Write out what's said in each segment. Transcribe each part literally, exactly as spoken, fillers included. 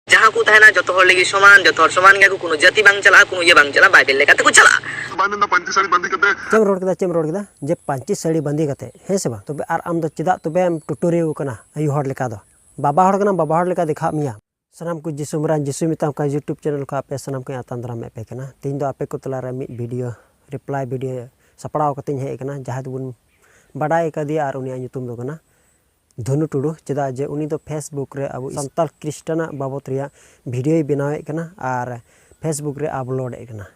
ᱡᱟᱦᱟᱸ ᱠᱚ ᱛᱟᱦᱮᱱᱟ ᱡᱚᱛᱚ ᱦᱚᱲ ᱞᱟᱹᱜᱤᱫ ᱥᱚᱢᱟᱱ, ᱡᱚᱛᱚ ᱦᱚᱲ ᱥᱚᱢᱟᱱ ᱜᱮᱭᱟ ᱠᱚ, ᱠᱳᱱᱳ ᱡᱟᱹᱛᱤ ᱵᱟᱝ ᱪᱟᱞᱟᱜᱼᱟ, ᱠᱳᱱᱳ ᱤᱭᱟᱹ ᱵᱟᱝ ᱪᱟᱞᱟᱜᱼᱟ, ᱵᱟᱭᱵᱮᱞ ᱞᱮᱠᱟ ᱛᱮᱠᱚ ᱪᱟᱞᱟᱜᱼᱟ᱾ ᱵᱟᱭ ᱢᱮᱱᱫᱟ ᱯᱟᱹᱧᱪᱤ ᱥᱟᱹᱲᱤ ᱵᱟᱸᱫᱮ ᱠᱟᱛᱮ᱾ ᱪᱮᱫ ᱮᱢ ᱨᱚᱲ ᱠᱮᱫᱟ? ᱪᱮᱫ ᱮᱢ ᱨᱚᱲ ᱠᱮᱫᱟ? ᱡᱮ ᱯᱟᱹᱧᱪᱤ ᱥᱟᱹᱲᱤ ᱵᱟᱸᱫᱮ ᱠᱟᱛᱮ, ᱦᱮᱸ ᱥᱮ ᱵᱟᱝ? ᱛᱚᱵᱮ ᱟᱨ ᱟᱢ ᱫᱚ ᱪᱮᱫᱟᱜ ᱛᱚᱵᱮᱢ ᱴᱩᱴᱩᱨᱤ ᱟᱠᱟᱱᱟ ᱟᱭᱩ ᱦᱚᱲ ᱞᱮᱠᱟ ᱫᱚ? ᱵᱟᱵᱟ ᱦᱚᱲ ᱠᱟᱱᱟᱢ, ᱵᱟᱵᱟ ᱦᱚᱲ ᱞᱮᱠᱟ ᱫᱮᱠᱷᱟᱜ ᱢᱮᱭᱟ᱾ ᱥᱟᱱᱟᱢ ᱠᱚ ᱡᱤᱥᱩ ᱢᱟᱨᱟᱝ ᱡᱤᱥᱩ ᱢᱮᱛᱟᱢ ᱠᱟᱱ YouTube channel ᱠᱷᱚᱱ ᱟᱯᱮ ᱥᱟᱱᱟᱢ ᱠᱚᱧ ᱟᱛᱟᱝ ᱫᱟᱨᱟᱢᱮᱫ ᱯᱮ ᱠᱟᱱᱟ᱾ ᱛᱮᱦᱮᱧ ᱫᱚ ᱟᱯᱮ ᱠᱚ ᱛᱟᱞᱟᱨᱮ ᱢᱤᱫ video, reply video ᱥᱟᱯᱲᱟᱣ ᱠᱟᱛᱮᱧ ᱦᱮᱡ ᱟᱠᱟᱱᱟ, ᱡᱟᱦᱟᱸᱭ ᱫᱚᱵᱚᱱ ᱵᱟᱰᱟᱭ ᱟᱠᱟᱫᱮᱭᱟ ᱟᱨ ᱩᱱᱤᱭᱟᱜ ᱧᱩᱛᱩᱢ ᱫᱚ ᱠᱟᱱᱟ ᱫᱷᱚᱱᱩ ᱴᱩᱰᱩ᱾ ᱪᱮᱫᱟᱜ ᱡᱮ ᱩᱱᱤ ᱫᱚ Facebook ᱨᱮ ᱟᱵᱚ ᱥᱟᱱᱛᱟᱲ ᱠᱷᱨᱤᱥᱴᱟᱱᱟᱜ ᱵᱟᱵᱚᱛ ᱨᱮᱭᱟᱜ videoᱭ ᱵᱮᱱᱟᱣᱮᱫ ᱠᱟᱱᱟ ᱟᱨ Facebook ᱨᱮ uploadᱮᱫ ᱠᱟᱱᱟ᱾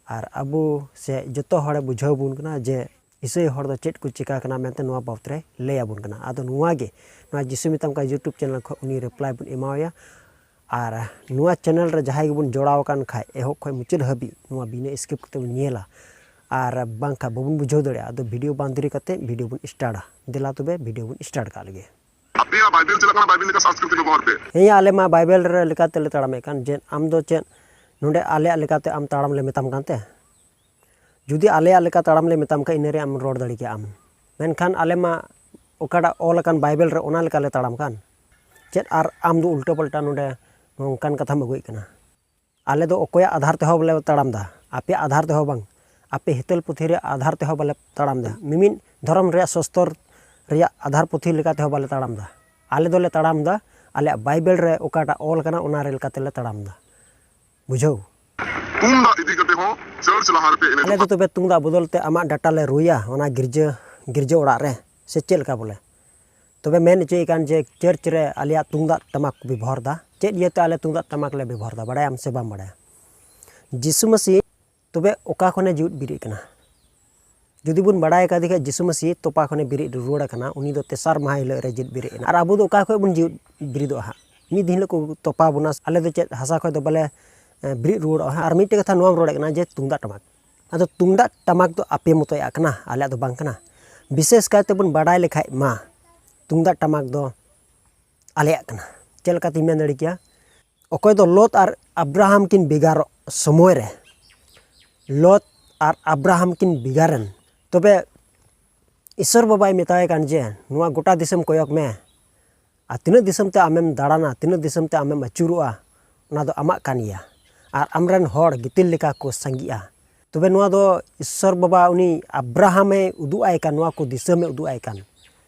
ᱟᱨ ᱟᱵᱚ ᱥᱮ ᱡᱚᱛᱚ ᱦᱚᱲᱮ ᱵᱩᱡᱷᱟᱹᱣ ᱵᱚᱱ ᱠᱟᱱᱟ ᱡᱮ ᱤᱥᱟᱹᱭ ᱦᱚᱲ ᱫᱚ ᱪᱮᱫ ᱠᱚ ᱪᱤᱠᱟ ᱠᱟᱱᱟ ᱢᱮᱱᱛᱮ ᱱᱚᱣᱟ ᱵᱟᱵᱚᱛ ᱨᱮ ᱞᱟᱹᱭ ᱟᱵᱚᱱ ᱠᱟᱱᱟ᱾ ᱟᱫᱚ ᱱᱚᱣᱟ ᱜᱮ, ᱱᱚᱣᱟ ᱡᱤᱥᱩ ᱢᱮᱛᱟᱢ ᱠᱟᱱ YouTube channel ᱠᱷᱚᱱ ᱩᱱᱤ reply ᱵᱚᱱ ᱮᱢᱟᱣᱟᱭᱟ᱾ ᱟᱨ ᱱᱚᱣᱟ channel ᱨᱮ ᱡᱟᱦᱟᱸᱭ ᱜᱮᱵᱚᱱ ᱡᱚᱲᱟᱣ ᱟᱠᱟᱱ ᱠᱷᱟᱡ, ᱮᱦᱚᱵ ᱠᱷᱚᱱ ᱢᱩᱪᱟᱹᱫ ᱦᱟᱹᱵᱤᱡ ᱱᱚᱣᱟ ᱵᱤᱱᱟᱹ skip ᱠᱟᱛᱮ ᱵᱚᱱ ᱧᱮᱞᱟ, ᱟᱨ ᱵᱟᱝᱠᱷᱟᱱ ᱵᱟᱵᱚᱱ ᱵᱩᱡᱷᱟᱹᱣ ᱫᱟᱲᱮᱭᱟᱜᱼᱟ᱾ ᱟᱫᱚ video ᱵᱟᱝ ᱫᱮᱨᱤ ᱠᱟᱛᱮ video ᱵᱚᱱ startᱟ᱾ ᱫᱮᱞᱟ ᱛᱚᱵᱮ video ᱵᱚᱱ start ᱠᱟᱜ ᱞᱮᱜᱮ᱾ ᱟᱯᱮᱭᱟᱜ ᱵᱟᱭᱵᱮᱞ ᱪᱮᱫ ᱞᱮᱠᱟᱱᱟ? ᱵᱟᱭᱵᱮᱞ ᱞᱮᱠᱟ ᱥᱟᱝᱥᱠᱨᱤᱛᱤ ᱵᱮᱵᱚᱦᱟᱨ ᱯᱮ᱾ ᱦᱮᱸ, ᱟᱞᱮ ᱢᱟ ᱵᱟᱭᱵᱮᱞ ᱨᱮ ᱞᱮᱠᱟ ᱛᱮᱞᱮ ᱛᱟᱲᱟᱢᱮᱫ ᱠᱟᱱ, ᱡᱮ ᱟᱢ ᱫᱚ ᱪᱮᱫ ᱱᱚᱰᱮ ᱟᱞᱮᱭᱟᱜ ᱞᱮᱠᱟᱛᱮ ᱟᱢ ᱛᱟᱲᱟᱢ ᱞᱮ ᱢᱮᱛᱟᱢ ᱠᱟᱱ ᱛᱮ? ᱡᱩᱫᱤ ᱟᱞᱮᱭᱟᱜ ᱞᱮᱠᱟ ᱛᱟᱲᱟᱢ ᱞᱮ ᱢᱮᱛᱟᱢ ᱠᱷᱟᱱ, ᱤᱱᱟᱹ ᱨᱮ ᱟᱢ ᱨᱚᱲ ᱫᱟᱲᱮ ᱠᱮᱭᱟ ᱟᱢ᱾ ᱢᱮᱱᱠᱷᱟᱱ ᱟᱞᱮ ᱢᱟ ᱚᱠᱟᱴᱟᱜ ᱚᱞ ᱟᱠᱟᱱ ᱵᱟᱭᱵᱮᱞ ᱨᱮ, ᱚᱱᱟ ᱞᱮᱠᱟ ᱞᱮ ᱛᱟᱲᱟᱢ ᱠᱟᱱ᱾ ᱪᱮᱫ ᱟᱨ ᱟᱢ ᱫᱚ ᱩᱞᱴᱟᱹ ᱯᱟᱞᱴᱟ ᱱᱚᱰᱮ ᱱᱚᱝᱠᱟᱱ ᱠᱟᱛᱷᱟᱢ ᱟᱹᱜᱩᱭᱮᱫ ᱠᱟᱱᱟ? ᱟᱞᱮ ᱫᱚ ᱚᱠᱚᱭᱟᱜ ᱟᱫᱷᱟᱨ ᱛᱮᱦᱚᱸ ᱵᱟᱞᱮ ᱛᱟᱲᱟᱢ ᱮᱫᱟ, ᱟᱯᱮᱭᱟᱜ ᱟᱫᱷᱟᱨ ᱛᱮᱦᱚᱸ ᱵᱟᱝ, ᱟᱯᱮ ᱦᱤᱛᱟᱹᱞ ᱯᱩᱛᱷᱤ ᱨᱮᱭᱟᱜ ᱟᱫᱷᱟᱨ ᱛᱮᱦᱚᱸ ᱵᱟᱞᱮ ᱛᱟᱲᱟᱢ ᱮᱫᱟ, ᱢᱤᱢᱤᱫ ᱫᱷᱚᱨᱚᱢ ᱨᱮᱭᱟᱜ ᱥᱚᱥᱛᱚᱨ ᱨᱮᱭᱟᱜ ᱟᱫᱷᱟᱨ ᱯᱩᱛᱷᱤ ᱞᱮᱠᱟ ᱛᱮᱦᱚᱸ ᱵᱟᱞᱮ ᱛᱟᱲᱟᱢ ᱮᱫᱟ᱾ ᱟᱞᱮ ᱫᱚᱞᱮ ᱛᱟᱲᱟᱢ ᱮᱫᱟ ᱟᱞᱮᱭᱟᱜ ᱵᱟᱭᱵᱮᱞ ᱨᱮ ᱚᱠᱟᱴᱟᱜ ᱚᱞ ᱟᱠᱟᱱᱟ, ᱚᱱᱟ ᱨᱮ ᱞᱮᱠᱟ ᱛᱮᱞᱮ ᱛᱟᱲᱟᱢ ᱮᱫᱟ᱾ ᱵᱩᱡᱷᱟᱹᱣ? ᱛᱩᱢᱫᱟᱜ ᱤᱫᱤ ᱠᱟᱛᱮ ᱦᱚᱸ ᱪᱟᱨᱪ ᱞᱟᱦᱟ ᱨᱮᱯᱮ ᱮᱱᱮᱡ ᱟᱞᱮ ᱫᱚ ᱛᱚᱯᱟ᱾ ᱛᱚᱵᱮ ᱛᱩᱢᱫᱟᱜ ᱵᱚᱫᱚᱞ ᱛᱮ ᱟᱢᱟᱜ ᱰᱟᱴᱟ ᱞᱮ ᱨᱩᱭᱟ, ᱚᱱᱟ ᱜᱤᱨᱡᱟᱹ, ᱜᱤᱨᱡᱟᱹ ᱚᱲᱟᱜ ᱨᱮ, ᱥᱮ ᱪᱮᱫ ᱞᱮᱠᱟ ᱵᱚᱞᱮ? ᱛᱚᱵᱮ ᱢᱮᱱ ᱦᱚᱪᱚᱭᱮᱫ ᱠᱟᱱ ᱡᱮ ᱪᱟᱨᱪ ᱨᱮ ᱟᱞᱮᱭᱟᱜ ᱛᱩᱢᱫᱟᱜ ᱴᱟᱢᱟᱠ ᱠᱚ ᱵᱮᱵᱚᱦᱟᱨ ᱮᱫᱟ᱾ ᱪᱮᱫ ᱤᱭᱟᱹᱛᱮ ᱟᱞᱮ ᱛᱩᱢᱫᱟᱜ ᱴᱟᱢᱟᱠ ᱞᱮ ᱵᱮᱵᱚᱦᱟᱨ ᱮᱫᱟ, ᱵᱟᱲᱟᱭᱟᱢ ᱥᱮ ᱵᱟᱢ ᱵᱟᱲᱟᱭᱟ? ᱡᱤᱥᱩ ᱢᱟᱹᱥᱤ ᱛᱚᱵᱮ ᱚᱠᱟ ᱠᱷᱚᱱᱮ ᱡᱤᱣᱮᱫ ᱵᱮᱨᱮᱫ ᱠᱟᱱᱟ? ᱡᱩᱫᱤ ᱵᱚᱱ ᱵᱟᱲᱟᱭ ᱠᱟᱫᱮ ᱠᱷᱟᱡ, ᱡᱤᱥᱩ ᱢᱟᱹᱥᱤ ᱛᱚᱯᱟ ᱠᱷᱚᱱᱮ ᱵᱮᱨᱮᱫ ᱨᱩᱣᱟᱹᱲ ᱟᱠᱟᱱᱟ, ᱩᱱᱤ ᱫᱚ ᱛᱮᱥᱟᱨ ᱢᱟᱦᱟ ᱦᱤᱞᱳᱜ ᱨᱮ ᱡᱤᱣᱮᱫ ᱵᱮᱨᱮᱫ ᱮᱱᱟ᱾ ᱟᱨ ᱟᱵᱚ ᱫᱚ ᱚᱠᱟ ᱠᱷᱚᱱ ᱵᱚᱱ ᱡᱤᱣᱮᱫ ᱵᱮᱨᱮᱫᱚᱜᱼᱟ ᱦᱟᱸᱜ? ᱢᱤᱫ ᱫᱤᱱ ᱦᱤᱞᱳᱜ ᱠᱚ ᱛᱚᱯᱟ ᱵᱚᱱᱟ᱾ ᱟᱞᱮ ᱫᱚ ᱪᱮᱫ ᱦᱟᱥᱟ ᱠᱷᱚᱱ ᱫᱚ ᱵᱟᱞᱮ, ᱮ, ᱵᱮᱨᱮᱫ ᱨᱩᱣᱟᱹᱲᱚᱜᱼᱟ ᱦᱟᱸᱜ᱾ ᱟᱨ ᱢᱤᱫᱴᱮᱡ ᱠᱟᱛᱷᱟ ᱱᱚᱣᱟᱢ ᱨᱚᱲᱮᱫ ᱠᱟᱱᱟ ᱡᱮ ᱛᱩᱢᱫᱟᱜ ᱴᱟᱢᱟᱠ᱾ ᱟᱫᱚ ᱛᱩᱢᱫᱟᱜ ᱴᱟᱢᱟᱠ ᱫᱚ ᱟᱯᱮ ᱢᱚᱛᱚᱭᱟᱜ ᱠᱟᱱᱟ, ᱟᱞᱮᱭᱟᱜ ᱫᱚ ᱵᱟᱝ ᱠᱟᱱᱟ᱾ ᱵᱤᱥᱮᱥ ᱠᱟᱭᱛᱮ ᱵᱚᱱ ᱵᱟᱰᱟᱭ ᱞᱮᱠᱷᱟᱡ ᱢᱟ, ᱛᱩᱢᱫᱟᱜ ᱴᱟᱢᱟᱠ ᱫᱚ ᱟᱞᱮᱭᱟᱜ ᱠᱟᱱᱟ᱾ ᱪᱮᱫ ᱞᱮᱠᱟᱛᱤᱧ ᱢᱮᱱ ᱫᱟᱲᱮ ᱠᱮᱭᱟ? ᱚᱠᱚᱭ ᱫᱚ ᱞᱚᱛ ᱟᱨ ᱟᱵᱨᱟᱦᱟᱢ ᱠᱤᱱ ᱵᱷᱮᱜᱟᱨᱚᱜ ᱥᱚᱢᱚᱭ ᱨᱮ, ᱞᱚᱛ ᱟᱨ ᱟᱵᱨᱟᱦᱟᱢ ᱠᱤᱱ ᱵᱷᱮᱜᱟᱨᱮᱱ, ᱛᱚᱵᱮ ᱤᱥᱚᱨ ᱵᱟᱵᱟᱭ ᱢᱮᱛᱟᱭ ᱠᱟᱱ ᱡᱮ, "ᱱᱚᱣᱟ ᱜᱚᱴᱟ ᱫᱤᱥᱚᱢ ᱠᱚᱭᱚᱜ ᱢᱮ, ᱟᱨ ᱛᱤᱱᱟᱹᱜ ᱫᱤᱥᱚᱢ ᱛᱮ ᱟᱢᱮᱢ ᱫᱟᱬᱟᱱᱟ, ᱛᱤᱱᱟᱹᱜ ᱫᱤᱥᱚᱢ ᱛᱮ ᱟᱢᱮᱢ ᱟᱹᱪᱩᱨᱚᱜᱼᱟ, ᱚᱱᱟ ᱫᱚ ᱟᱢᱟᱜ ᱠᱟᱱ ᱜᱮᱭᱟ᱾ ᱟᱨ ᱟᱢᱨᱮᱱ ᱦᱚᱲ ᱜᱤᱛᱤᱞ ᱞᱮᱠᱟ ᱠᱚ ᱥᱟᱸᱜᱮᱜᱼᱟ᱾ ᱛᱚᱵᱮ ᱱᱚᱣᱟ ᱫᱚ ᱤᱥᱥᱚᱨ ᱵᱟᱵᱟ ᱩᱱᱤ ᱟᱵᱨᱟᱦᱟᱢᱮ ᱩᱫᱩᱜ ᱟᱭ ᱠᱟᱱ, ᱱᱚᱣᱟ ᱠᱚ ᱫᱤᱥᱚᱢᱮ ᱩᱫᱩᱜ ᱟᱭ ᱠᱟᱱ᱾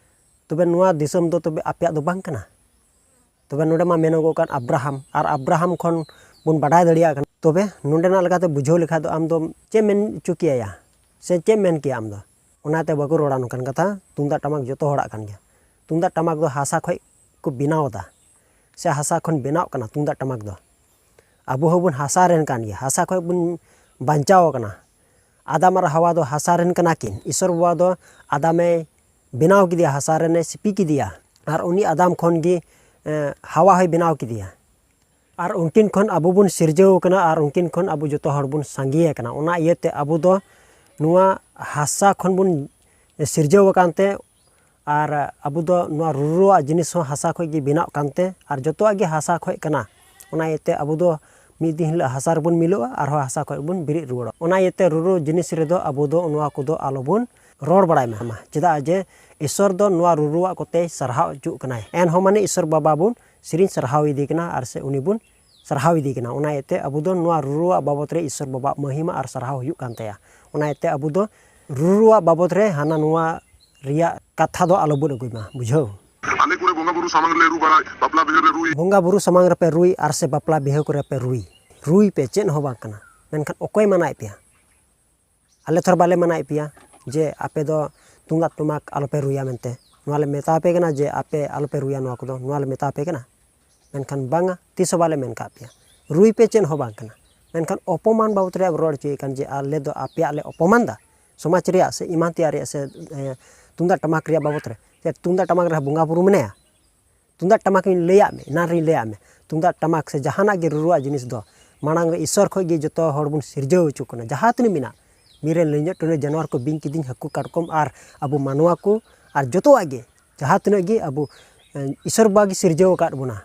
ᱛᱚᱵᱮ ᱱᱚᱣᱟ ᱫᱤᱥᱚᱢ ᱫᱚ ᱛᱚᱵᱮ ᱟᱯᱮᱭᱟᱜ ᱫᱚ ᱵᱟᱝ ᱠᱟᱱᱟ? ᱛᱚᱵᱮ ᱱᱚᱰᱮ ᱢᱟ ᱢᱮᱱᱚᱜᱚᱜ ᱠᱟᱱ ᱟᱵᱨᱟᱦᱟᱢ, ᱟᱨ ᱟᱵᱨᱟᱦᱟᱢ ᱠᱷᱚᱱ ᱵᱚᱱ ᱵᱟᱰᱟᱭ ᱫᱟᱲᱮᱭᱟᱜ ᱠᱟᱱᱟ᱾ ᱛᱚᱵᱮ ᱱᱚᱰᱮᱱᱟᱜ ᱞᱮᱠᱟᱛᱮ ᱵᱩᱡᱷᱟᱹᱣ ᱞᱮᱠᱷᱟᱡ ᱫᱚ ᱟᱢ ᱫᱚ ᱪᱮᱫ ᱢᱮᱱ ᱦᱚᱪᱚ ᱠᱮᱭᱟ ᱥᱮ ᱪᱮᱫ ᱢᱮᱱ ᱠᱮᱭᱟ ᱟᱢ ᱫᱚ? ᱚᱱᱟᱛᱮ ᱵᱟᱠᱚ ᱨᱚᱲᱟ ᱱᱚᱝᱠᱟᱱ ᱠᱟᱛᱷᱟ᱾ ᱛᱩᱢᱫᱟᱜ ᱴᱟᱢᱟᱠ ᱡᱚᱛᱚ ᱦᱚᱲᱟᱜ ᱠᱟᱱ ᱜᱮᱭᱟ᱾ ᱛᱩᱢᱫᱟᱜ ᱴᱟᱢᱟᱠ ᱫᱚ ᱦᱟᱥᱟ ᱠᱷᱚᱡ ᱠᱚ ᱵᱮᱱᱟᱣ ᱮᱫᱟ, ᱥᱮ ᱦᱟᱥᱟ ᱠᱷᱚᱱ ᱵᱮᱱᱟᱣ ᱠᱟᱱᱟ ᱛᱩᱢᱫᱟᱜ ᱴᱟᱢᱟᱠ ᱫᱚ᱾ ᱟᱵᱚ ᱦᱚᱸᱵᱚᱱ ᱦᱟᱥᱟ ᱨᱮᱱ ᱠᱟᱱ ᱜᱮᱭᱟ, ᱦᱟᱥᱟ ᱠᱷᱚᱡ ᱵᱚᱱ ᱵᱟᱧᱪᱟᱣ ᱟᱠᱟᱱᱟ᱾ ᱟᱫᱟᱢ ᱟᱨ ᱦᱟᱣᱟ ᱫᱚ ᱦᱟᱥᱟ ᱨᱮᱱ ᱠᱟᱱᱟ ᱠᱤᱱ᱾ ᱤᱥᱥᱚᱨ ᱵᱟᱵᱟ ᱫᱚ ᱟᱫᱟᱢᱮ ᱵᱮᱱᱟᱣ ᱠᱮᱫᱮᱭᱟ, ᱦᱟᱥᱟ ᱨᱮᱱᱮ ᱥᱤᱯᱤ ᱠᱮᱫᱮᱭᱟ, ᱟᱨ ᱩᱱᱤ ᱟᱫᱟᱢ ᱠᱷᱚᱱ ᱜᱮ, ᱮ, ᱦᱟᱣᱟ ᱦᱚᱸᱭ ᱵᱮᱱᱟᱣ ᱠᱮᱫᱮᱭᱟ᱾ ᱟᱨ ᱩᱱᱠᱤᱱ ᱠᱷᱚᱱ ᱟᱵᱚ ᱵᱚᱱ ᱥᱤᱨᱡᱟᱹᱣ ᱟᱠᱟᱱᱟ, ᱟᱨ ᱩᱱᱠᱤᱱ ᱠᱷᱚᱱ ᱟᱵᱚ ᱡᱚᱛᱚ ᱦᱚᱲ ᱵᱚᱱ ᱥᱟᱸᱜᱮ ᱟᱠᱟᱱᱟ᱾ ᱚᱱᱟ ᱤᱭᱟᱹᱛᱮ ᱟᱵᱚ ᱫᱚ ᱱᱚᱣᱟ ᱦᱟᱥᱟ ᱠᱷᱚᱱ ᱵᱚᱱ ᱥᱤᱨᱡᱟᱹᱣ ᱟᱠᱟᱱ ᱛᱮ, ᱟᱨ ᱟᱵᱚ ᱫᱚ ᱱᱚᱣᱟ ᱨᱩᱨᱩᱣᱟᱜ ᱡᱤᱱᱤᱥ ᱦᱚᱸ ᱦᱟᱥᱟ ᱠᱷᱚᱡ ᱜᱮ ᱵᱮᱱᱟᱜ ᱠᱟᱱᱛᱮ, ᱟᱨ ᱡᱚᱛᱚᱣᱟᱜ ᱜᱮ ᱦᱟᱥᱟ ᱠᱷᱚᱡ ᱠᱟᱱᱟ᱾ ᱚᱱᱟ ᱤᱭᱟᱹᱛᱮ ᱟᱵᱚ ᱫᱚ ᱢᱤᱫ ᱫᱤᱱ ᱦᱤᱞᱳᱜ ᱦᱟᱥᱟ ᱨᱮᱵᱚᱱ ᱢᱤᱞᱟᱹᱜᱼᱟ, ᱟᱨᱦᱚᱸ ᱦᱟᱥᱟ ᱠᱷᱚᱡ ᱵᱚᱱ ᱵᱮᱨᱮᱫ ᱨᱩᱣᱟᱹᱲᱚᱜᱼᱟ᱾ ᱚᱱᱟ ᱤᱭᱟᱹᱛᱮ ᱨᱩᱨᱩ ᱡᱤᱱᱤᱥ ᱨᱮᱫᱚ ᱟᱵᱚ ᱫᱚ ᱱᱚᱣᱟ ᱠᱚᱫᱚ ᱟᱞᱚᱵᱚᱱ ᱨᱚᱲ ᱵᱟᱲᱟᱭ ᱢᱟ᱾ ᱪᱮᱫᱟᱜ ᱡᱮ ᱤᱥᱥᱚᱨ ᱫᱚ ᱱᱚᱣᱟ ᱨᱩᱨᱩᱣᱟᱜ ᱠᱚᱛᱮᱭ ᱥᱟᱨᱦᱟᱣ ᱦᱚᱪᱚᱜ ᱠᱟᱱᱟᱭ᱾ ᱮᱱᱦᱚᱸ ᱢᱟᱱᱮ ᱤᱥᱥᱚᱨ ᱵᱟᱵᱟ ᱵᱚᱱ ᱥᱮᱨᱮᱧ ᱥᱟᱨᱦᱟᱣ ᱤᱫᱤ ᱠᱟᱱᱟ, ᱟᱨ ᱥᱮ ᱩᱱᱤ ᱵᱚᱱ ᱥᱟᱨᱦᱟᱣ ᱤᱫᱤ ᱠᱟᱱᱟ᱾ ᱚᱱᱟ ᱤᱭᱟᱹᱛᱮ ᱟᱵᱚ ᱫᱚ ᱱᱚᱣᱟ ᱨᱩᱨᱩᱣᱟᱜ ᱵᱟᱵᱚᱛ ᱨᱮ ᱤᱥᱥᱚᱨ ᱵᱟᱵᱟᱣᱟᱜ ᱢᱚᱦᱤᱢᱟ ᱟᱨ ᱥᱟᱨᱦᱟᱣ ᱦᱩᱭᱩᱜ ᱠᱟᱱ ᱛᱟᱭᱟ᱾ ᱚᱱᱟ ᱤᱭᱟᱹᱛᱮ ᱟᱵᱚ ᱫᱚ ᱨᱩᱨᱩᱣᱟᱜ ᱵᱟᱵᱚᱛ ᱨᱮ ᱦᱟᱱᱟ ᱱᱚᱣᱟ ᱨᱮᱭᱟᱜ ᱠᱟᱛᱷᱟ ᱫᱚ ᱟᱞᱚᱵᱚᱱ ᱟᱹᱜᱩᱭ ᱢᱟ, ᱵᱩᱡᱷᱟᱹᱣ? ᱟᱞᱮ ᱠᱚᱨᱮ ᱵᱚᱸᱜᱟ ᱵᱩᱨᱩ ᱥᱟᱢᱟᱝ ᱨᱮᱞᱮ ᱨᱩ ᱵᱟᱲᱟᱭ, ᱵᱟᱯᱞᱟ ᱵᱤᱦᱟᱹ ᱨᱮ ᱨᱩᱭ᱾ ᱵᱚᱸᱜᱟ ᱵᱩᱨᱩ ᱥᱟᱢᱟᱝ ᱨᱮᱯᱮ ᱨᱩᱭ ᱟᱨ ᱥᱮ ᱵᱟᱯᱞᱟ ᱵᱤᱦᱟᱹ ᱠᱚᱨᱮ ᱯᱮ ᱨᱩᱭ, ᱨᱩᱭ ᱯᱮ, ᱪᱮᱫ ᱦᱚᱸ ᱵᱟᱝ ᱠᱟᱱᱟ᱾ ᱢᱮᱱᱠᱷᱟᱱ ᱚᱠᱚᱭ ᱢᱟᱱᱟᱭᱮᱫ ᱯᱮᱭᱟ? ᱟᱞᱮ ᱛᱷᱚᱨ ᱵᱟᱞᱮ ᱢᱟᱱᱟᱭᱮᱫ ᱯᱮᱭᱟ ᱡᱮ ᱟᱯᱮ ᱫᱚ ᱛᱩᱢᱫᱟᱜ ᱴᱟᱢᱟᱠ ᱟᱞᱚᱯᱮ ᱨᱩᱭᱟ ᱢᱮᱱᱛᱮ᱾ ᱱᱚᱣᱟ ᱞᱮ ᱢᱮᱛᱟ ᱯᱮ ᱠᱟᱱᱟ ᱡᱮ ᱟᱯᱮ ᱟᱞᱚᱯᱮ ᱨᱩᱭᱟ ᱱᱚᱣᱟ ᱠᱚᱫᱚ, ᱱᱚᱣᱟ ᱞᱮ ᱢᱮᱛᱟ ᱯᱮ ᱠᱟᱱᱟ? ᱢᱮᱱᱠᱷᱟᱱ ᱵᱟᱝᱟ, ᱛᱤᱥ ᱦᱚᱸ ᱵᱟᱞᱮ ᱢᱮᱱ ᱠᱟᱜ ᱯᱮᱭᱟ᱾ ᱨᱩᱭ ᱯᱮ, ᱪᱮᱫ ᱦᱚᱸ ᱵᱟᱝ ᱠᱟᱱᱟ᱾ ᱢᱮᱱᱠᱷᱟᱱ ᱚᱯᱚᱢᱟᱱ ᱵᱟᱵᱚᱛ ᱨᱮ ᱨᱚᱲ ᱦᱚᱪᱚᱭᱮᱫ ᱠᱟᱱ ᱡᱮ ᱟᱞᱮ ᱫᱚ ᱟᱯᱮᱭᱟᱜ ᱞᱮ ᱚᱯᱚᱢᱟᱱ ᱫᱟ ᱥᱚᱢᱟᱡᱽ ᱨᱮᱭᱟᱜ ᱥᱮ ᱮᱢᱟᱱ ᱛᱮᱭᱟᱜ ᱨᱮᱭᱟᱜ ᱥᱮ, ᱮ, ᱛᱩᱢᱫᱟᱜ ᱴᱟᱢᱟᱠ ᱨᱮᱭᱟᱜ ᱵᱟᱵᱚᱛ ᱨᱮ᱾ ᱪᱮᱫ ᱛᱩᱢᱫᱟᱜ ᱴᱟᱢᱟᱠ ᱨᱮ ᱵᱚᱸᱜᱟ ᱵᱩᱨᱩ ᱢᱮᱱᱟᱭᱟ? ᱛᱩᱢᱫᱟᱜ ᱴᱟᱢᱟᱠ ᱤᱧ ᱞᱟᱹᱭᱟᱫ ᱢᱮ, ᱮᱱᱟᱱ ᱨᱤᱧ ᱞᱟᱹᱭᱟᱫ ᱢᱮ, ᱛᱩᱢᱫᱟᱜ ᱴᱟᱢᱟᱠ ᱥᱮ ᱡᱟᱦᱟᱱᱟᱜ ᱜᱮ ᱨᱩᱨᱩᱣᱟᱜ ᱡᱤᱱᱤᱥ ᱫᱚ ᱢᱟᱲᱟᱝ ᱨᱮ ᱤᱥᱥᱚᱨ ᱠᱷᱚᱡ ᱜᱮ ᱡᱚᱛᱚ ᱦᱚᱲ ᱵᱚᱱ ᱥᱤᱨᱡᱟᱹᱣ ᱦᱚᱪᱚ ᱠᱟᱱᱟ᱾ ᱡᱟᱦᱟᱸ ᱛᱤᱱᱟᱹᱜ ᱢᱮᱱᱟᱜ, ᱢᱤᱨᱮᱞ, ᱞᱮᱸᱡᱚᱫ, ᱴᱩᱱᱟᱹ, ᱡᱟᱱᱣᱟᱨ ᱠᱚ, ᱵᱤᱧ, ᱠᱤᱫᱤᱧ, ᱦᱟᱹᱠᱩ, ᱠᱟᱴᱠᱚᱢ ᱟᱨ ᱟᱵᱚ ᱢᱟᱱᱣᱟ ᱠᱚ ᱟᱨ ᱡᱚᱛᱚᱣᱟᱜ ᱜᱮ, ᱡᱟᱦᱟᱸ ᱛᱤᱱᱟᱹᱜ ᱜᱮ ᱟᱵᱚ, ᱮ, ᱤᱥᱥᱚᱨ ᱵᱟᱵᱟ ᱜᱮ ᱥᱤᱨᱡᱟᱹᱣ ᱟᱠᱟᱫ ᱵᱚᱱᱟ᱾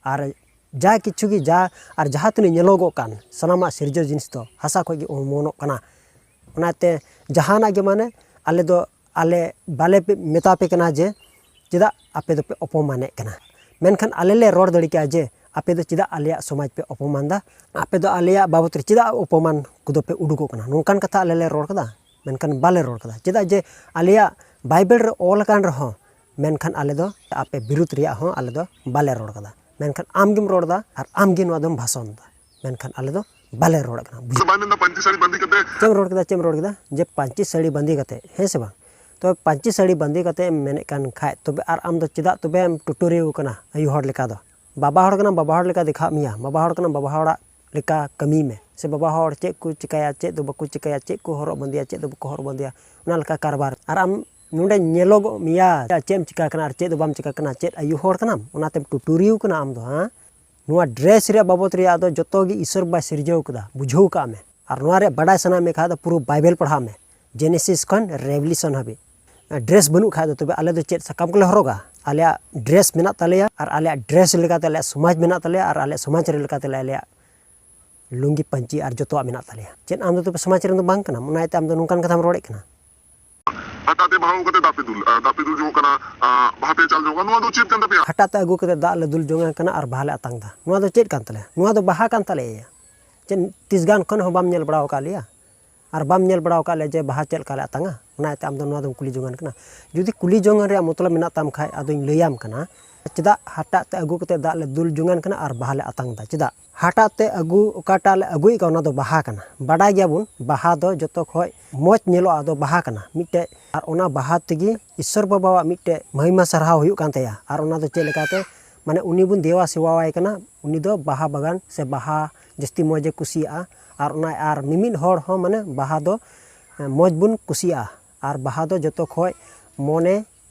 ᱟᱨ ᱡᱟ ᱠᱤᱪᱷᱩ ᱜᱮ, ᱡᱟ ᱟᱨ ᱡᱟᱦᱟᱸ ᱛᱤᱱᱟᱹᱜ ᱧᱮᱞᱚᱜᱚᱜ ᱠᱟᱱ ᱥᱟᱱᱟᱢᱟᱜ ᱥᱤᱨᱡᱟᱹᱣ ᱡᱤᱱᱤᱥ ᱫᱚ ᱦᱟᱥᱟ ᱠᱷᱚᱡ ᱜᱮ ᱚᱢᱚᱱᱚᱜ ᱠᱟᱱᱟ᱾ ᱚᱱᱟᱛᱮ ᱡᱟᱦᱟᱱᱟᱜ ᱜᱮ, ᱢᱟᱱᱮ, ᱟᱞᱮ ᱫᱚ, ᱟᱞᱮ ᱵᱟᱞᱮ ᱯᱮ-, ᱢᱮᱛᱟ ᱯᱮ ᱠᱟᱱᱟ ᱡᱮ ᱪᱮᱫᱟᱜ ᱟᱯᱮ ᱫᱚᱯᱮ ᱚᱯᱚᱢᱟᱱᱮᱫ ᱠᱟᱱᱟ? ᱢᱮᱱᱠᱷᱟᱱ ᱟᱞᱮ ᱞᱮ ᱨᱚᱲ ᱫᱟᱲᱮ ᱠᱮᱭᱟ ᱡᱮ ᱟᱯᱮ ᱫᱚ ᱪᱮᱫᱟᱜ ᱟᱞᱮᱭᱟᱜ ᱥᱚᱢᱟᱡᱽ ᱯᱮ ᱚᱯᱚᱢᱟᱱ ᱫᱟ? ᱟᱯᱮ ᱫᱚ ᱟᱞᱮᱭᱟᱜ ᱵᱟᱵᱚᱫ ᱨᱮ ᱪᱮᱫᱟᱜ ᱚᱯᱚᱢᱟᱱ ᱠᱚᱫᱚ ᱯᱮ ᱩᱰᱩᱠᱚᱜ ᱠᱟᱱᱟ? ᱱᱚᱝᱠᱟᱱ ᱠᱟᱛᱷᱟ ᱟᱞᱮ ᱞᱮ ᱨᱚᱲ ᱠᱟᱫᱟ? ᱢᱮᱱᱠᱷᱟᱱ ᱵᱟᱞᱮ ᱨᱚᱲ ᱠᱟᱫᱟ᱾ ᱪᱮᱫᱟᱜ ᱡᱮ ᱟᱞᱮᱭᱟᱜ ᱵᱟᱭᱵᱮᱞ ᱨᱮ ᱚᱞ ᱟᱠᱟᱱ ᱨᱮᱦᱚᱸ, ᱢᱮᱱᱠᱷᱟᱱ ᱟᱞᱮ ᱫᱚ ᱟᱯᱮ ᱵᱤᱨᱩᱫᱷ ᱨᱮᱭᱟᱜ ᱦᱚᱸ ᱟᱞᱮ ᱫᱚ ᱵᱟᱞᱮ ᱨᱚᱲ ᱠᱟᱫᱟ᱾ ᱢᱮᱱᱠᱷᱟᱱ ᱟᱢ ᱜᱮᱢ ᱨᱚᱲ ᱫᱟ ᱟᱨ ᱟᱢ ᱜᱮ ᱱᱚᱣᱟ ᱫᱚᱢ ᱵᱷᱟᱥᱚᱱ ᱫᱟ᱾ ᱢᱮᱱᱠᱷᱟᱱ ᱟᱞᱮ ᱫᱚ ᱵᱟᱞᱮ ᱨᱚᱲ ᱠᱟᱱᱟ᱾ ᱵᱩᱡᱷᱟᱹᱣ? ᱵᱟᱭ ᱢᱮᱱᱫᱟ ᱯᱟᱹᱧᱪᱤ ᱥᱟᱹᱲᱤ ᱵᱟᱸᱫᱮ ᱠᱟᱛᱮ᱾ ᱪᱮᱫ ᱮᱢ ᱨᱚᱲ ᱠᱮᱫᱟ? ᱪᱮᱫ ᱮᱢ ᱨᱚᱲ ᱠᱮᱫᱟ? ᱡᱮ ᱯᱟᱹᱧᱪᱤ ᱥᱟᱹᱲᱤ ᱵᱟᱸᱫᱮ ᱠᱟᱛᱮ, ᱦᱮᱸ ᱥᱮ ᱵᱟᱝ? ᱛᱚ ᱯᱟᱹᱧᱪᱤ ᱥᱟᱹᱲᱤ ᱵᱟᱸᱫᱮ ᱠᱟᱛᱮ ᱮᱢ ᱢᱮᱱᱮᱫ ᱠᱟᱱ ᱠᱷᱟᱡ, ᱛᱚᱵᱮ ᱟᱨ ᱟᱢ ᱫᱚ ᱪᱮᱫᱟᱜ ᱛᱚᱵᱮᱢ ᱴᱩᱴᱩᱨᱤᱣ ᱠᱟᱱᱟ ᱟᱭᱳ ᱦᱚᱲ ᱞᱮᱠᱟ ᱫᱚ? ᱵᱟᱵᱟ ᱦᱚᱲ ᱠᱟᱱᱟᱢ, ᱵᱟᱵᱟ ᱦᱚᱲ ᱞᱮᱠᱟ ᱫᱮᱠᱷᱟᱜ ᱢᱮᱭᱟ, ᱵᱟᱵᱟ ᱦᱚᱲ ᱠᱟᱱᱟᱢ, ᱵᱟᱵᱟ ᱦᱚᱲᱟᱜ ᱞᱮᱠᱟ ᱠᱟᱹᱢᱤ ᱢᱮ᱾ ᱥᱮ ᱵᱟᱵᱟ ᱦᱚᱲ ᱪᱮᱫ ᱠᱚ ᱪᱤᱠᱟᱹᱭᱟ, ᱪᱮᱫ ᱫᱚ ᱵᱟᱠᱚ ᱪᱤᱠᱟᱹᱭᱟ, ᱪᱮᱫ ᱠᱚ ᱦᱚᱨᱚᱜ ᱵᱟᱸᱫᱮᱭᱟ, ᱪᱮᱫ ᱫᱚ ᱵᱟᱠᱚ ᱦᱚᱨᱚᱜ ᱵᱟᱸᱫᱮᱭᱟ, ᱚᱱᱟ ᱞᱮᱠᱟ ᱠᱟᱨᱵᱟᱨ᱾ ᱟᱨ ᱟᱢ ᱱᱚᱰᱮ ᱧᱮᱞᱚᱜᱚᱜ ᱢᱮᱭᱟ, ᱪᱮᱫ ᱮᱢ ᱪᱤᱠᱟ ᱠᱟᱱᱟ ᱟᱨ ᱪᱮᱫ ᱫᱚ ᱵᱟᱢ ᱪᱤᱠᱟ ᱠᱟᱱᱟ, ᱪᱮᱫ ᱟᱭᱳ ᱦᱚᱲ ᱠᱟᱱᱟᱢ, ᱚᱱᱟᱛᱮᱢ ᱴᱩᱴᱩᱨᱤᱣ ᱠᱟᱱᱟ ᱟᱢ ᱫᱚ, ᱦᱮᱸ? ᱱᱚᱣᱟ ᱰᱨᱮᱥ ᱨᱮᱭᱟᱜ ᱵᱟᱵᱚᱫ ᱨᱮᱭᱟᱜ ᱫᱚ ᱡᱚᱛᱚ ᱜᱮ ᱤᱥᱚᱨ ᱵᱟᱭ ᱥᱤᱨᱡᱟᱹᱣ ᱠᱟᱫᱟ, ᱵᱩᱡᱷᱟᱹᱣ ᱠᱟᱜ ᱢᱮ᱾ ᱟᱨ ᱱᱚᱣᱟ ᱨᱮᱭᱟᱜ ᱵᱟᱰᱟᱭ ᱥᱟᱱᱟ ᱢᱮ ᱠᱷᱟᱡ ᱫᱚ ᱯᱩᱨᱟᱹ ᱵᱟᱭᱵᱮᱞ ᱯᱟᱲᱦᱟᱜ ᱢᱮ, ᱡᱮᱱᱮᱥᱤᱥ ᱠᱷᱚᱱ ᱨᱮᱵᱷᱮᱞᱮᱥᱚᱱ ᱦᱟᱹᱵᱤᱡ᱾ ᱰᱨᱮᱥ ᱵᱟᱹᱱᱩᱜ ᱠᱷᱟᱡ ᱫᱚ ᱛᱚᱵᱮ ᱟᱞᱮ ᱫᱚ ᱪᱮᱫ ᱥᱟᱠᱟᱢ ᱠᱚᱞᱮ ᱦᱚᱨᱚᱜᱟ? ᱟᱞᱮᱭᱟᱜ ᱰᱨᱮᱥ ᱢᱮᱱᱟᱜ ᱛᱟᱞᱮᱭᱟ ᱟᱨ ᱟᱞᱮᱭᱟᱜ ᱰᱨᱮᱥ ᱞᱮᱠᱟᱛᱮ ᱟᱞᱮᱭᱟᱜ ᱥᱚᱢᱟᱡᱽ ᱢᱮᱱᱟᱜ ᱛᱟᱞᱮᱭᱟ ᱟᱨ ᱟᱞᱮᱭᱟᱜ ᱥᱚᱢᱟᱡᱽ ᱨᱮ ᱞᱮᱠᱟᱛᱮ ᱟᱞᱮᱭᱟᱜ ᱞᱩᱝᱜᱤ ᱯᱟᱹᱧᱪᱤ ᱟᱨ ᱡᱚᱛᱚᱣᱟᱜ ᱢᱮᱱᱟᱜ ᱛᱟᱞᱮᱭᱟ᱾ ᱪᱮᱫ ᱟᱢ ᱫᱚ ᱛᱚᱵᱮ ᱥᱚᱢᱟᱡᱽ ᱨᱮᱱ ᱫᱚ ᱵᱟᱝ ᱠᱟᱱᱟᱢ, ᱚᱱᱟ ᱤᱭᱟᱹᱛᱮ ᱟᱢ ᱫᱚ ᱱᱚᱝᱠᱟᱱ ᱠᱟᱛᱷᱟᱢ ᱨᱚᱲᱮᱫ ᱠᱟᱱᱟ᱾ ᱦᱟᱴᱟᱜ ᱛᱮ ᱵᱟᱦᱟ ᱟᱹᱜᱩ ᱠᱟᱛᱮ ᱫᱟᱜ ᱯᱮ ᱫᱩᱞ, ᱟᱨ ᱫᱟᱜ ᱯᱮ ᱫᱩᱞ ᱡᱚᱝ ᱠᱟᱱᱟ, ᱟᱨ ᱵᱟᱦᱟ ᱯᱮ ᱪᱟᱞ ᱡᱚᱝ ᱠᱟᱱᱟ, ᱱᱚᱣᱟ ᱫᱚ ᱪᱮᱫ ᱠᱟᱱ ᱛᱟᱯᱮᱭᱟ? ᱦᱟᱴᱟᱜ ᱛᱮ ᱟᱹᱜᱩ ᱠᱟᱛᱮ ᱫᱟᱜ ᱞᱮ ᱫᱩᱞ ᱡᱚᱝ ᱠᱟᱱᱟ ᱟᱨ ᱵᱟᱦᱟ ᱞᱮ ᱟᱛᱟᱝ ᱫᱟ, ᱱᱚᱣᱟ ᱫᱚ ᱪᱮᱫ ᱠᱟᱱ ᱛᱟᱞᱮᱭᱟ? ᱱᱚᱣᱟ ᱫᱚ ᱵᱟᱦᱟ ᱠᱟᱱ ᱛᱟᱞᱮᱭᱟ᱾ ᱪᱮᱫ ᱛᱤᱥ ᱜᱟᱱ ᱠᱷᱚᱱ ᱦᱚᱸ ᱵᱟᱢ ᱧᱮᱞ ᱵᱟᱲᱟ ᱟᱠᱟᱫ ᱞᱮᱭᱟ ᱟᱨ ᱵᱟᱢ ᱧᱮᱞ ᱵᱟᱲᱟ ᱟᱠᱟᱫ ᱞᱮᱭᱟ ᱡᱮ ᱵᱟᱦᱟ ᱪᱮᱫ ᱞᱮᱠᱟ ᱞᱮ ᱟᱛᱟᱝᱟ? ᱚᱱᱟ ᱤᱭᱟᱹᱛᱮ ᱟᱢ ᱫᱚ ᱱᱚᱣᱟ ᱫᱚᱢ ᱠᱩᱞᱤ ᱡᱚᱝ ᱠᱟᱱᱟ᱾ ᱡᱩᱫᱤ ᱠᱩᱞᱤ ᱡᱚᱝ ᱨᱮᱭᱟᱜ ᱢᱚᱛᱞᱚᱵ ᱢᱮᱱᱟᱜ ᱛᱟᱢ ᱠᱷᱟᱡ, ᱟᱫᱚᱧ ᱞᱟᱹᱭᱟᱢ ᱠᱟᱱᱟ, ᱪᱮᱫᱟᱜ ᱦᱟᱴᱟᱜ ᱛᱮ ᱟᱹᱜᱩ ᱠᱟᱛᱮ ᱫᱟᱜ ᱞᱮ ᱫᱩᱞ ᱡᱚᱝᱟᱱ ᱠᱟᱱᱟ ᱟᱨ ᱵᱟᱦᱟ ᱞᱮ ᱟᱛᱟᱝ ᱫᱟ? ᱪᱮᱫᱟᱜ? ᱦᱟᱴᱟᱜ ᱛᱮ ᱟᱹᱜᱩ, ᱚᱠᱟᱴᱟᱜ ᱞᱮ ᱟᱹᱜᱩᱭᱮᱫ ᱠᱟᱱ, ᱚᱱᱟ ᱫᱚ ᱵᱟᱦᱟ ᱠᱟᱱᱟ᱾ ᱵᱟᱰᱟᱭ ᱜᱮᱭᱟᱵᱚᱱ, ᱵᱟᱦᱟ ᱫᱚ ᱡᱚᱛᱚ ᱠᱷᱚᱡ ᱢᱚᱡᱽ ᱧᱮᱞᱚᱜᱼᱟ, ᱫᱚ ᱵᱟᱦᱟ ᱠᱟᱱᱟ ᱢᱤᱫᱴᱮᱡ᱾ ᱟᱨ ᱚᱱᱟ ᱵᱟᱦᱟ ᱛᱮᱜᱮ ᱤᱥᱥᱚᱨ ᱵᱟᱵᱟᱣᱟᱜ ᱢᱤᱫᱴᱮᱡ ᱢᱚᱦᱤᱢᱟ ᱥᱟᱨᱦᱟᱣ ᱦᱩᱭᱩᱜ ᱠᱟᱱ ᱛᱟᱭᱟ᱾ ᱟᱨ ᱚᱱᱟ ᱫᱚ ᱪᱮᱫ ᱞᱮᱠᱟᱛᱮ? ᱢᱟᱱᱮ ᱩᱱᱤ ᱵᱚᱱ ᱫᱮᱣᱟ ᱥᱮᱵᱟᱣᱟᱭ ᱠᱟᱱᱟ, ᱩᱱᱤ ᱫᱚ ᱵᱟᱦᱟ ᱵᱟᱜᱟᱱ ᱥᱮ ᱵᱟᱦᱟ ᱡᱟᱹᱥᱛᱤ ᱢᱚᱡᱽ ᱮ ᱠᱩᱥᱤᱭᱟᱜᱼᱟ᱾ ᱟᱨ ᱚᱱᱟ, ᱟᱨ ᱢᱤᱢᱤᱫ ᱦᱚᱲ ᱦᱚᱸ ᱢᱟᱱᱮ ᱵᱟᱦᱟ ᱫᱚ, ᱮ, ᱢᱚᱡᱽ ᱵᱚᱱ ᱠᱩᱥᱤᱭᱟᱜᱼᱟ᱾ ᱟᱨ ᱵᱟᱦᱟ ᱫᱚ ᱡᱚᱛᱚ ᱠᱷᱚᱡ ᱢᱚᱱᱮ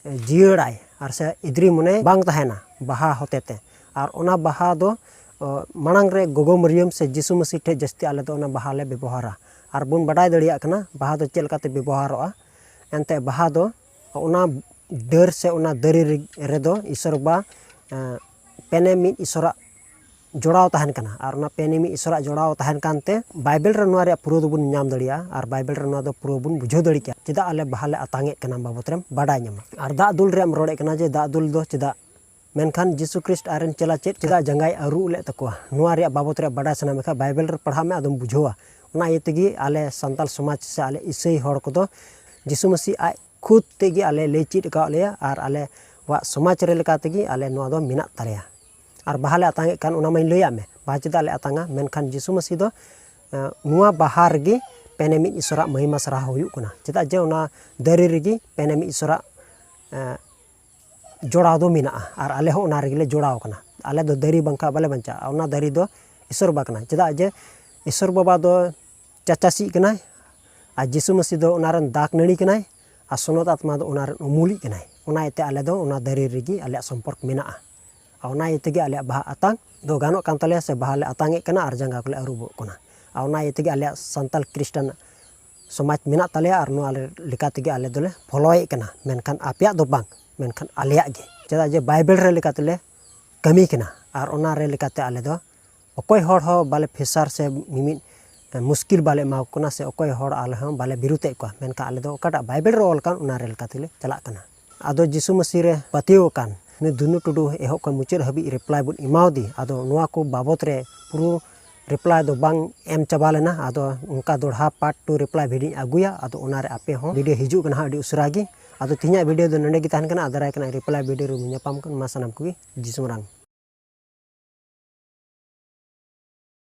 ᱡᱤᱭᱟᱹᱲᱟᱭ ᱟᱨ ᱥᱮ ᱤᱫᱽᱨᱤ ᱢᱚᱱᱮ ᱵᱟᱝ ᱛᱟᱦᱮᱱᱟ ᱵᱟᱦᱟ ᱦᱚᱛᱮ ᱛᱮ᱾ ᱟᱨ ᱚᱱᱟ ᱵᱟᱦᱟ ᱫᱚ, ᱚ, ᱢᱟᱲᱟᱝ ᱨᱮ ᱜᱚᱜᱚ ᱢᱟᱹᱨᱭᱟᱹᱢ ᱥᱮ ᱡᱤᱥᱩ ᱢᱟᱹᱥᱤ ᱴᱷᱮᱡ ᱡᱟᱹᱥᱛᱤ ᱟᱞᱮ ᱫᱚ ᱚᱱᱟ ᱵᱟᱦᱟ ᱞᱮ ᱵᱮᱵᱚᱦᱟᱨᱟ᱾ ᱟᱨ ᱵᱚᱱ ᱵᱟᱰᱟᱭ ᱫᱟᱲᱮᱭᱟᱜ ᱠᱟᱱᱟ ᱵᱟᱦᱟ ᱫᱚ ᱪᱮᱫ ᱞᱮᱠᱟᱛᱮ ᱵᱮᱵᱚᱦᱟᱨᱚᱜᱼᱟ᱾ ᱮᱱᱛᱮ ᱵᱟᱦᱟ ᱫᱚ ᱚᱱᱟ ᱰᱟᱹᱨ ᱥᱮ ᱚᱱᱟ ᱫᱟᱨᱮ ᱨᱮ-, ᱨᱮᱫᱚ ᱤᱥᱚᱨ ᱵᱟ, ᱮ, ᱯᱮᱱᱮ ᱢᱤᱫ ᱤᱥᱚᱨᱟᱜ ᱡᱚᱲᱟᱣ ᱛᱟᱦᱮᱱ ᱠᱟᱱᱟ᱾ ᱟᱨ ᱚᱱᱟ ᱯᱮ ᱱᱤᱢᱤᱡ ᱤᱥᱚᱨᱟᱜ ᱡᱚᱲᱟᱣ ᱛᱟᱦᱮᱱ ᱠᱟᱱᱛᱮ ᱵᱟᱭᱵᱮᱞ ᱨᱮ ᱱᱚᱣᱟ ᱨᱮᱭᱟᱜ ᱯᱩᱨᱟᱹ ᱫᱚᱵᱚᱱ ᱧᱟᱢ ᱫᱟᱲᱮᱭᱟᱜᱼᱟ᱾ ᱟᱨ ᱵᱟᱭᱵᱮᱞ ᱨᱮ ᱱᱚᱣᱟ ᱫᱚ ᱯᱩᱨᱟᱹ ᱵᱚᱱ ᱵᱩᱡᱷᱟᱹᱣ ᱫᱟᱲᱮ ᱠᱮᱭᱟ, ᱪᱮᱫᱟᱜ ᱟᱞᱮ ᱵᱟᱦᱟ ᱞᱮ ᱟᱛᱟᱝ ᱮᱫ ᱠᱟᱱᱟ ᱵᱟᱵᱚᱛ ᱨᱮᱢ ᱵᱟᱰᱟᱭ ᱧᱟᱢᱟ᱾ ᱟᱨ ᱫᱟᱜ ᱫᱩᱞ ᱨᱮᱭᱟᱜ ᱮᱢ ᱨᱚᱲᱮᱫ ᱠᱟᱱᱟ ᱡᱮ ᱫᱟᱜ ᱫᱩᱞ ᱫᱚ ᱪᱮᱫᱟᱜ, ᱢᱮᱱᱠᱷᱟᱱ ᱡᱤᱥᱩ ᱠᱷᱨᱤᱥᱴ ᱟᱨ ᱨᱮᱱ ᱪᱮᱞᱟ ᱪᱮᱫ ᱪᱮᱫᱟᱜ ᱡᱟᱸᱜᱟᱭ ᱟᱹᱨᱩᱵ ᱞᱮᱫ ᱛᱟᱠᱚᱣᱟ, ᱱᱚᱣᱟ ᱨᱮᱭᱟᱜ ᱵᱟᱵᱚᱛ ᱨᱮ ᱵᱟᱰᱟᱭ ᱥᱟᱱᱟ ᱢᱮ ᱠᱷᱟᱱ ᱵᱟᱭᱵᱮᱞ ᱨᱮ ᱯᱟᱲᱦᱟᱜ ᱢᱮ, ᱟᱫᱚᱢ ᱵᱩᱡᱷᱟᱹᱣᱟ᱾ ᱚᱱᱟ ᱤᱭᱟᱹ ᱛᱮᱜᱮ ᱟᱞᱮ ᱥᱟᱱᱛᱟᱞ ᱥᱚᱢᱟᱡᱽ ᱥᱮ ᱟᱞᱮ ᱤᱥᱟᱹᱭ ᱦᱚᱲ ᱠᱚᱫᱚ ᱡᱤᱥᱩ ᱢᱟᱹᱥᱤ ᱟᱡ ᱠᱷᱩᱫ ᱛᱮᱜᱮ ᱟᱞᱮ ᱞᱟᱹᱭ ᱪᱮᱫ ᱟᱠᱟᱫ ᱞᱮᱭᱟ ᱟᱨ ᱟᱞᱮᱣᱟᱜ ᱥᱚᱢᱟᱡᱽ ᱨᱮ ᱞᱮᱠᱟ ᱛᱮᱜᱮ ᱟᱞᱮ ᱱᱚᱣᱟ ᱫᱚ ᱢᱮᱱᱟᱜ ᱛᱟᱞᱮᱭᱟ᱾ ᱟᱨ ᱵᱟᱦᱟ ᱞᱮ ᱟᱛᱟᱝ ᱮᱫ ᱠᱟᱱ ᱚᱱᱟ ᱢᱟᱧ ᱞᱟᱹᱭᱟᱫ ᱢᱮ, ᱵᱟᱦᱟ ᱪᱮᱫᱟᱜ ᱞᱮ ᱟᱛᱟᱝᱟ, ᱢᱮᱱᱠᱷᱟᱱ ᱡᱤᱥᱩ ᱢᱟᱹᱥᱤ ᱫᱚ ᱮ, ᱱᱚᱣᱟ ᱵᱟᱦᱟ ᱨᱮᱜᱮ ᱯᱮᱱᱮᱢᱤᱡ ᱤᱥᱚᱨᱟᱜ ᱢᱟᱹᱦᱤᱢᱟ ᱥᱟᱨᱦᱟᱣ ᱦᱩᱭᱩᱜ ᱠᱟᱱᱟ᱾ ᱪᱮᱫᱟᱜ ᱡᱮ ᱚᱱᱟ ᱫᱟᱨᱮ ᱨᱮᱜᱮ ᱯᱮᱱᱮᱢᱤᱡ ᱤᱥᱚᱨᱟᱜ ᱮ, ᱡᱚᱲᱟᱣ ᱫᱚ ᱢᱮᱱᱟᱜᱼᱟ ᱟᱨ ᱟᱞᱮ ᱦᱚᱸ ᱚᱱᱟ ᱨᱮᱜᱮ ᱞᱮ ᱡᱚᱲᱟᱣ ᱠᱟᱱᱟ᱾ ᱟᱞᱮ ᱫᱚ ᱫᱟᱨᱮ ᱵᱟᱝᱠᱷᱟᱱ ᱵᱟᱞᱮ ᱵᱟᱧᱪᱟᱜᱼᱟ᱾ ᱚᱱᱟ ᱫᱟᱨᱮ ᱫᱚ ᱤᱥᱚᱨ ᱵᱟᱵᱟ ᱠᱟᱱᱟ᱾ ᱪᱮᱫᱟᱜ ᱡᱮ ᱤᱥᱚᱨ ᱵᱟᱵᱟ ᱫᱚ ᱪᱟᱪᱟᱥᱤᱡ ᱠᱟᱱᱟᱭ ᱟᱨ ᱡᱤᱥᱩ ᱢᱟᱹᱥᱤ ᱫᱚ ᱚᱱᱟ ᱨᱮᱱ ᱫᱟᱜᱽ ᱱᱟᱹᱲᱤ ᱠᱟᱱᱟᱭ ᱟᱨ ᱥᱚᱱᱚᱛ ᱟᱛᱢᱟ ᱫᱚ ᱚᱱᱟ ᱨᱮᱱ ᱩᱢᱩᱞᱤᱡ ᱠᱟᱱᱟᱭ᱾ ᱚᱱᱟ ᱤᱭᱟᱹᱛᱮ ᱟᱞᱮ ᱫᱚ ᱚᱱᱟ ᱫᱟᱨᱮ ᱨᱮᱜᱮ ᱟᱞᱮᱭᱟᱜ ᱥᱚᱢᱯᱚᱨᱠ ᱢᱮᱱᱟᱜᱼᱟ᱾ ᱟᱨ ᱚᱱᱟ ᱤᱭᱟᱹ ᱛᱮᱜᱮ ᱟᱞᱮᱭᱟᱜ ᱵᱟᱦᱟ ᱟᱛᱟᱝ ᱫᱚ ᱜᱟᱱᱚᱜ ᱠᱟᱱ ᱛᱟᱞᱮᱭᱟ ᱥᱮ ᱵᱟᱦᱟ ᱞᱮ ᱟᱛᱟᱝ ᱮᱫ ᱠᱟᱱᱟ ᱟᱨ ᱡᱟᱸᱜᱟ ᱠᱚᱞᱮ ᱟᱹᱨᱩᱵᱚᱜ ᱠᱟᱱᱟ᱾ ᱟᱨ ᱚᱱᱟ ᱤᱭᱟᱹ ᱛᱮᱜᱮ ᱟᱞᱮᱭᱟᱜ ᱥᱟᱱᱛᱟᱞ ᱠᱷᱨᱤᱥᱴᱟᱱ ᱥᱚᱢᱟᱡᱽ ᱢᱮᱱᱟᱜ ᱛᱟᱞᱮᱭᱟ ᱟᱨ ᱱᱚᱣᱟ ᱞᱮ-, ᱞᱮᱠᱟ ᱛᱮᱜᱮ ᱟᱞᱮ ᱫᱚᱞᱮ ᱯᱷᱚᱞᱳᱭᱮᱫ ᱠᱟᱱᱟ, ᱢᱮᱱᱠᱷᱟᱱ ᱟᱯᱮᱭᱟᱜ ᱫᱚ ᱵᱟᱝ, ᱢᱮᱱᱠᱷᱟᱱ ᱟᱞᱮᱭᱟᱜ ᱜᱮ᱾ ᱪᱮᱫᱟᱜ ᱡᱮ ᱵᱟᱭᱵᱮᱞ ᱨᱮ ᱞᱮᱠᱟ ᱛᱮᱞᱮ ᱠᱟᱹᱢᱤ ᱠᱟᱱᱟ ᱟᱨ ᱚᱱᱟ ᱨᱮ ᱞᱮᱠᱟᱛᱮ ᱟᱞᱮ ᱫᱚ ᱚᱠᱚᱭ ᱦᱚᱲ ᱦᱚᱸ ᱵᱟᱞᱮ ᱯᱷᱮᱥᱟᱨ ᱥᱮ ᱢᱤᱢᱤᱫ ᱢᱩᱥᱠᱤᱞ ᱵᱟᱞᱮ ᱮᱢᱟ ᱠᱚ ᱠᱟᱱᱟ ᱥᱮ ᱚᱠᱚᱭ ᱦᱚᱲ ᱟᱞᱮ ᱦᱚᱸ ᱵᱟᱞᱮ ᱵᱤᱨᱩᱛᱮᱫ ᱠᱚᱣᱟ, ᱢᱮᱱᱠᱷᱟᱱ ᱟᱞᱮ ᱫᱚ ᱚᱠᱟᱴᱟᱜ ᱵᱟᱭᱵᱮᱞ ᱨᱮ ᱚᱞ ᱠᱟᱱ ᱚᱱᱟ ᱨᱮ ᱞᱮᱠᱟ ᱛᱮᱞᱮ ᱪᱟᱞᱟᱜ ᱠᱟᱱᱟ᱾ ᱟᱫᱚ ᱡᱤᱥᱩ ᱢᱟᱹᱥᱤ ᱨᱮ ᱯᱟᱹᱛᱭᱟᱹᱣ ᱟᱠᱟᱱ ᱩᱱᱤ ᱫᱩᱱᱩ ᱴᱩᱰᱩ ᱮᱦᱚᱵ ᱠᱷᱚᱱ ᱢᱩᱪᱟᱹᱫ ᱦᱟᱹᱵᱤᱡ ᱨᱤᱯᱞᱟᱭ ᱵᱚᱱ ᱮᱢᱟᱣᱫᱮ᱾ ᱟᱫᱚ ᱱᱚᱣᱟ ᱠᱚ ᱵᱟᱵᱚᱛ ᱨᱮ ᱯᱩᱨᱟᱹ ᱨᱤᱯᱞᱟᱭ ᱫᱚ ᱵᱟᱝ ᱮᱢ ᱪᱟᱵᱟ ᱞᱮᱱᱟ᱾ ᱟᱫᱚ ᱚᱱᱠᱟ ᱫᱚᱲᱦᱟ ᱯᱟᱨᱴ ᱴᱩ ᱨᱤᱯᱞᱟᱭ ᱵᱷᱤᱰᱤᱭᱳᱧ ᱟᱹᱜᱩᱭᱟ᱾ ᱟᱫᱚ ᱚᱱᱟ ᱨᱮ ᱟᱯᱮ ᱦᱚᱸ ᱵᱷᱤᱰᱤᱭᱳ ᱦᱤᱡᱩᱜ ᱠᱟᱱᱟ ᱦᱟᱸᱜ ᱟᱹᱰᱤ ᱩᱥᱟᱹᱨᱟ ᱜᱮ᱾ ᱟᱫᱚ ᱛᱮᱦᱮᱧᱟᱜ ᱵᱷᱤᱰᱤᱭᱳ ᱫᱚ ᱱᱚᱸᱰᱮ ᱜᱮ ᱛᱟᱦᱮᱱ ᱠᱟᱱᱟ᱾ ᱟᱨ ᱫᱟᱨᱟᱭ ᱠᱟᱱᱟ ᱨᱤᱯᱞᱟᱭ ᱵᱷᱤᱰᱤᱭᱳ ᱨᱮᱵᱚᱱ ᱧᱟᱯᱟᱢ ᱠᱟᱱᱟ᱾ ᱢᱟ ᱥᱟᱱᱟᱢ ᱠᱚᱜᱮ ᱡᱤᱥᱩ ᱢᱟᱨᱟᱝ᱾